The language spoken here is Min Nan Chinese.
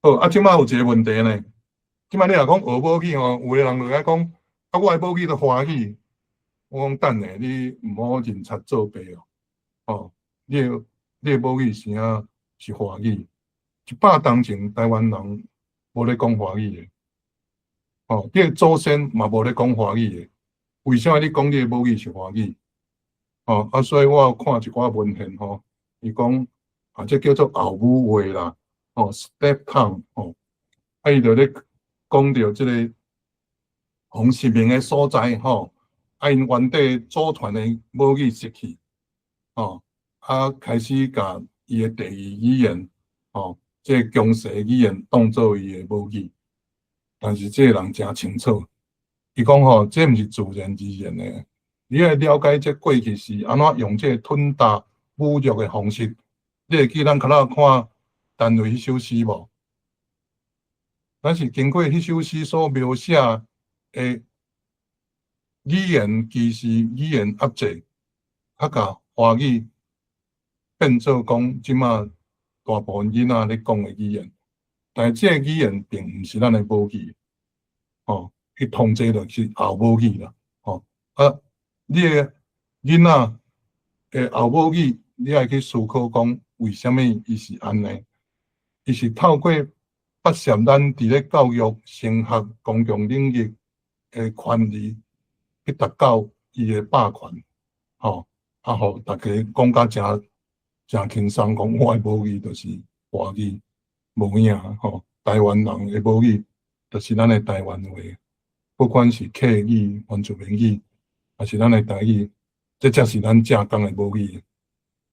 好，啊，這擺有一个問題呢，這擺你若講學母語吼，有的人就愛講，啊，我的母語就華語。我講等下，你毋好認賊做爸哦。哦，你的母語是啥是華語？100冬前台灣人無咧講華語的，哦，你的祖先嘛無咧講華語的，為啥物你講你的母語是華語？哦，啊，所以我有看一寡文獻吼，伊講啊，這叫做後母話啦，哦，step tongue，哦，啊，伊就咧講著這个洪殖民的所在吼，啊，𪜶原底祖傳的母語失去，哦，啊，開始共伊的第二語言，哦，這个強勢語言當做伊的母語，但是這个人誠清楚，伊講吼，這毋是自然而然的，你愛了解這過去是按怎用這个吞打侮辱的方式。你會記咱較早看陳雷彼首詩無？咱是經過彼首詩所描寫的語言歧視、語言壓制，較共華語變做講這馬大部分囡仔咧講的語言，但是這个語言並毋是咱的母語，吼，伊統治就是後母語啦，吼，啊，你的囡仔的後母語，你愛去思考講為啥物伊是按呢？伊是透過剝削咱佇咧教育、升學、公共領域的權利，去達到伊的霸權，吼，啊，予大家講甲誠誠輕鬆，講我的母語就是華語，無影吼。台灣人的母語就是咱的台灣話，不管是客語、原住民語，抑是咱的台語，這才是咱正港的母語。